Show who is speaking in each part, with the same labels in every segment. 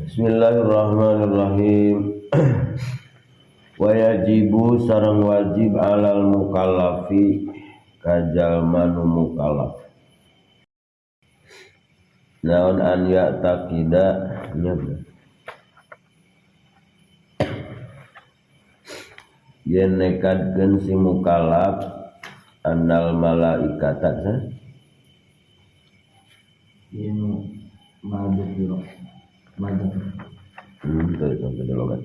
Speaker 1: Bismillahirrahmanirrahim. Wa yajibu sareng wajib alal mukallafi ka jalma nu mukallaf. Naon an ya'taqida nya yen nekadkeun si mukallaf annal malaikata sa
Speaker 2: yen madhuro madhuro
Speaker 1: itu logat.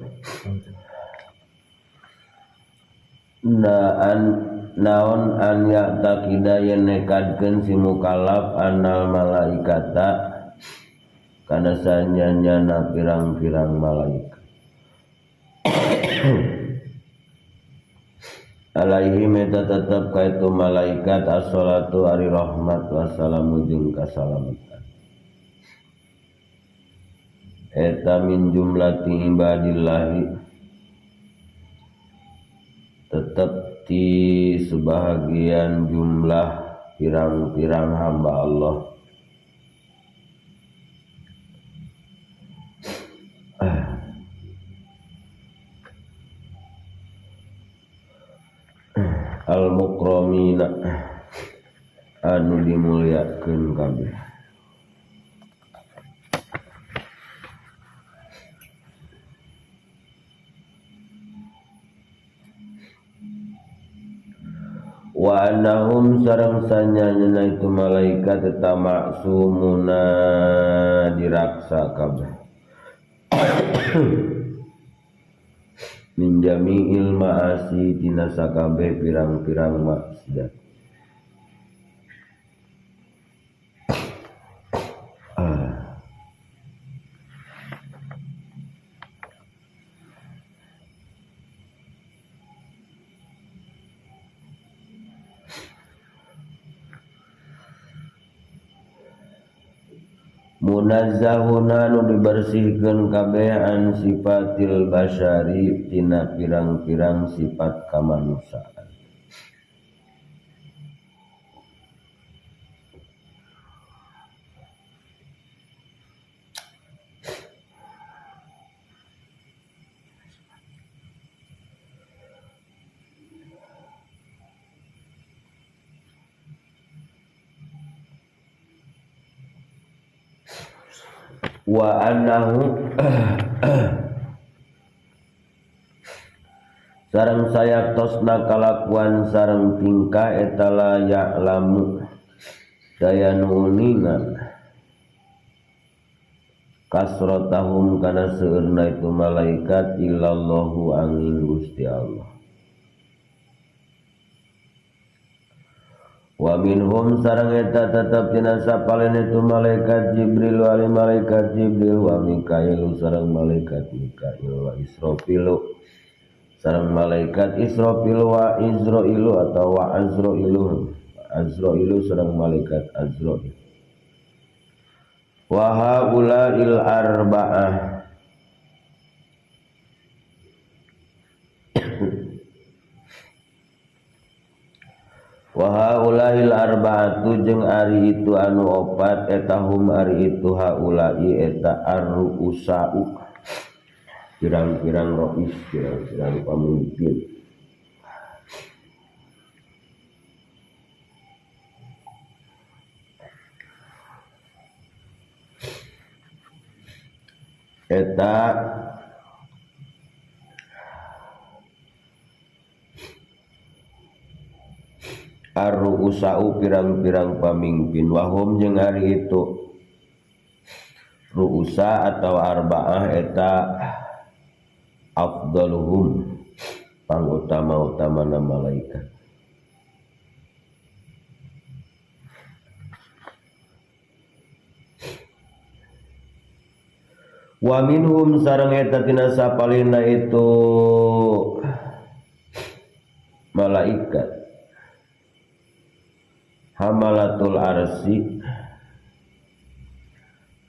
Speaker 1: Naan naon an ya'taqida yen nekadkeun si mukallaf annal malaikata kana sanyanyana pirang-pirang malaikat. Alaihi meta tetep kaitu malaikat assalatu ari rahmat wassalamu jeung kasalamatan. Eta min jumlati ibadillahi tetep ti sebahagian jumlah pirang-pirang hamba Allah. Al-mukramina anu dimuliakeun kabeh. Wa annahum sareng sanyanyana itu malaikat eta maksumuna diraksa kabeh. Min jami'il ma'asi tina sakabeh pirang-pirang maksiat. Munazzahuna nu dibersihkeun kabeh an sifatil basyari tina pirang-pirang sifat kamanusiaan. Wa annahu sareng sayaktosna kalakuan sareng tingkah eta la ya'lamu daya nu uninga kasratahum kana seueurna itu malaikat illallahu angin Gusti Allah. Wa minhum sareng eta tetep tina sapalen itu malaikat Jibril wali malaikat Jibril wa Mikail sareng malaikat Mikail wa Israfilu sareng malaikat Israfil wa Izrailu atau wa Azrailu Azrailu sareng malaikat Azrail. Wa haulail arba'ah wa haulail arba'atu jeung ari itu anu opat eta hum ari itu haulai eta arruusau pirang-pirang rois pirang-pirang pamimpin. Eta arruusau pirang-pirang pamimpin wahum jeung ari itu ruusa atau arba'ah eta afdaluhum pangutama-utamana malaikat. Wa minhum sareng eta tina sapalina itu malaikat hamalatul arsi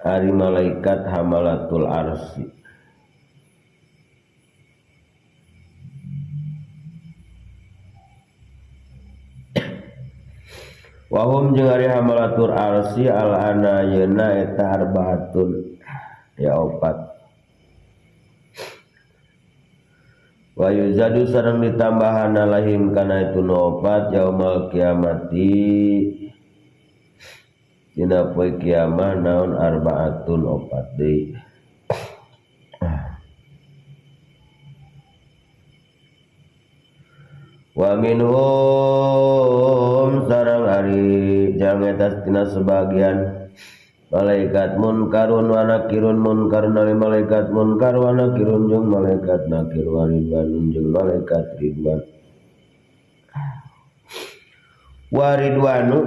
Speaker 1: ari malaikat hamalatul arsi. Wahum jeung ari hamalatul arsi al ana yeuna eta arbaatun ya opat. Wa yuzadu sareng ditambahan alaihim kana itu nu opat yaumal kiamati dina poe kiamah naon arbaatun opat deui. Wa minhum sareng ari jang eta tina sebagian malaikat munkarun wa nakirun munkarun ari malaikat munkar wa nakirun jeung malaikat nakir wa ridwanun jeung malaikat ridwan wa ridwanu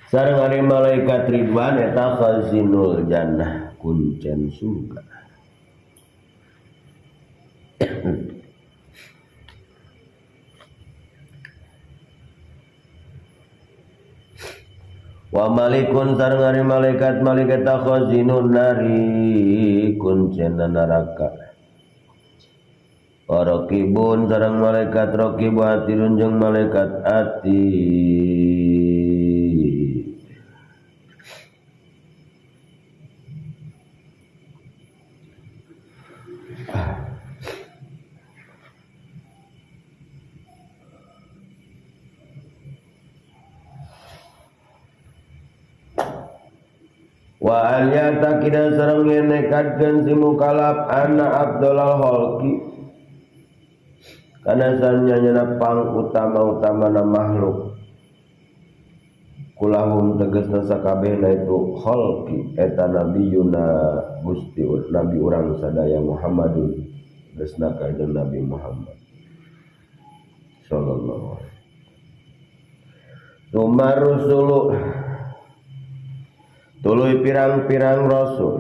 Speaker 1: sareng ari malaikat ridwan eta khazinul jannah kuncen surga. Wa malikun sareng ari malaikat malik eta khazinun nari kuncen neraka. Wa raqibun sareng malaikat raqib atirun jeung malaikat atid. Wa an ya'taqida sareng yen nekadkeun si mukalaf anna afdhalal khalqi kana sanyana pang utama-utamana makhluk kulahum tegasna sakabehna itu khalqi eta nabiyuna Gusti nabi urang sadaya Muhammadun geusna kanjeng Nabi Muhammad sallallahu alaihi wasallam. Rusulu tuluy pirang-pirang rasul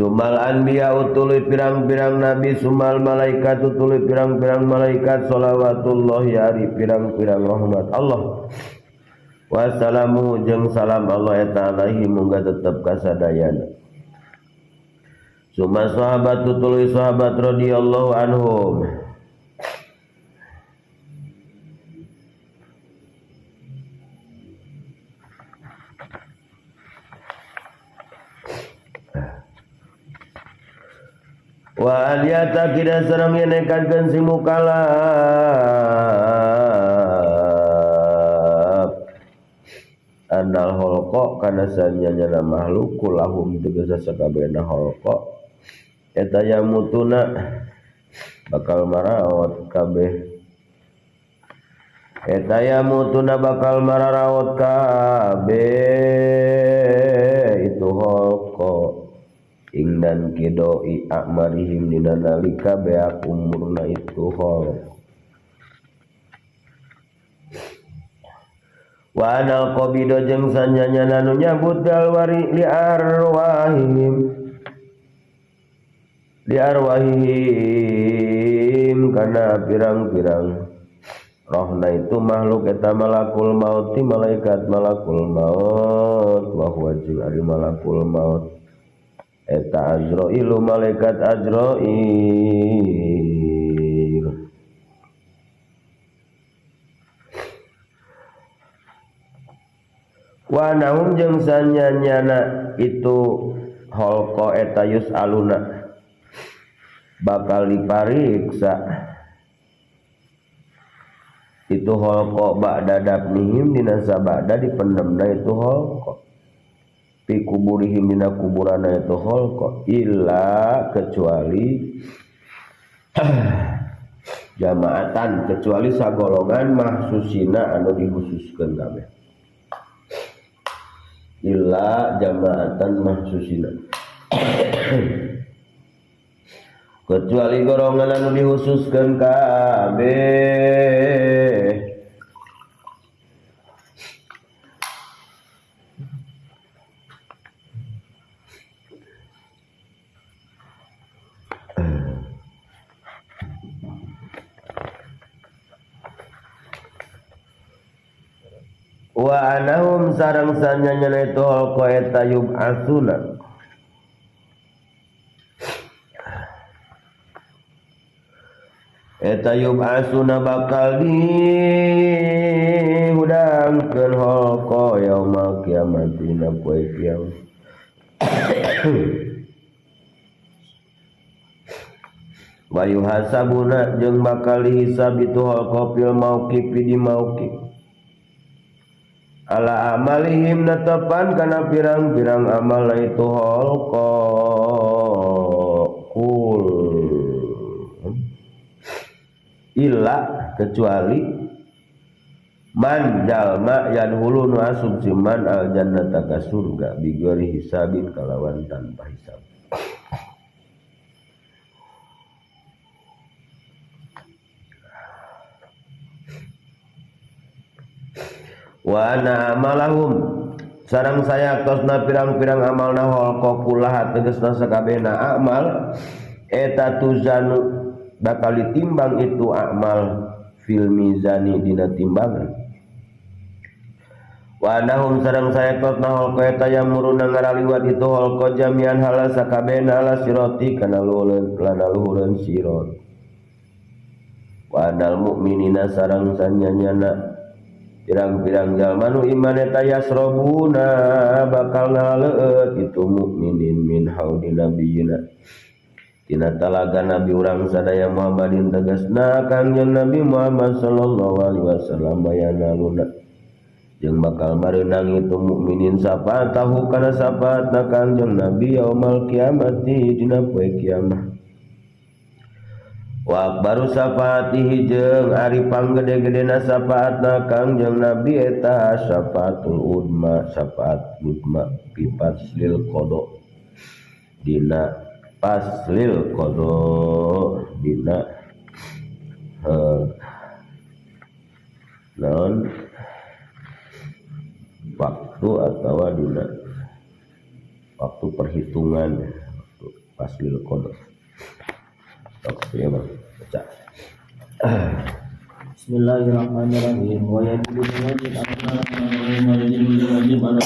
Speaker 1: sumal anbiya tuluy pirang-pirang nabi sumal malaikat tuluy pirang-pirang malaikat sholawatullahi ari pirang-pirang rahmat Allah wassalamu jeung salam Allah eta alaihi mungga tetep kasadayana suma sahabat tuluy sahabat radhiyallahu anhum. Wa an ya'taqida sareng yen nekadkeun si mukalaf annal khalqa kana sanyana makhluk kulahum tegasna sakabehna khalqa eta yamutuna bakal maraot kabeh eta yamutuna bakal mararaot kabeh itu khalqa ingdan kidoi akmarihim dina nalika beak umurna itu hol. Wa anal qabido jeung sanyanya nu nyabut galwari li arwahihim kana pirang-pirang rohna itu makhluk eta malakul mauti malaikat malakul maut wa huwa jeung ari malakul maut eta Azrailu malaikat Azrail. Wa nahum jeung sanyanyana itu holqa eta yus'aluna bakal dipariksa itu holqa ba'da dafnihim dina sabada dipendemna itu holqa pi kuburihim dina kuburana itu khalqa illa kecuali jamaatan kecuali sagolongan mahsusina anu dikhususkeun kabeh illa jamaatan mahsusina kecuali golongan anu dikhususkeun kabeh. Wa anahum sareng sanyanya itu khalqa eta yub'atsuna Eta yub'asuna bakal dihudangkeun holko yaumal kiamat dina poe kiamat. Wa yuhasabuna jeung bakal dihisab itu holko fil mauqifi di mauqif. Ala amalihim netepan kana pirang-pirang amal itu holko kul illa kecuali man jalma yadhulu nu asub si man al jannata ka surga bigori hisabin kalawan tanpa hisab. Wa ana amalahum sareng saya tosna pirang-pirang amalna holko kulaha tegasna sakabehna amal eta tuzanu bakal ditimbang itu amal fil mizani dina timbangan. Wa anahum sareng saya tosna holko eta yamuruna ngaraliwat itu holko jamian hala sakabehna ala siroti kana luhureun sirot. Wa anal mukminina sareng sanyanyana pirang-pirang jalma nu iman eta yasrobuna bakal ngaleueut itu mukminin min haudi nabiyina tina talaga nabi urang sadaya Muhammadin tegasna Kangjeng Nabi Muhammad sallallahu alaihi wasallam bayanaluna jeung bakal mareunang itu mukminin sapa tahu kana syafaatna Kangjeng Nabi yaumal kiamati dina poe kiamat. Wa akbaru syafaatihi jeung ari panggede-gedena syafaatna Kangjeng Nabi eta syafaatul udma syafaat udma fi faslil qada dina faslil qada dina naon waktu atawa dina waktu perhitungan waktu faslil qada. Ya bang, baca.
Speaker 2: Bismillahirrahmanirrahim. Wa yajibu wajib ala wajib ala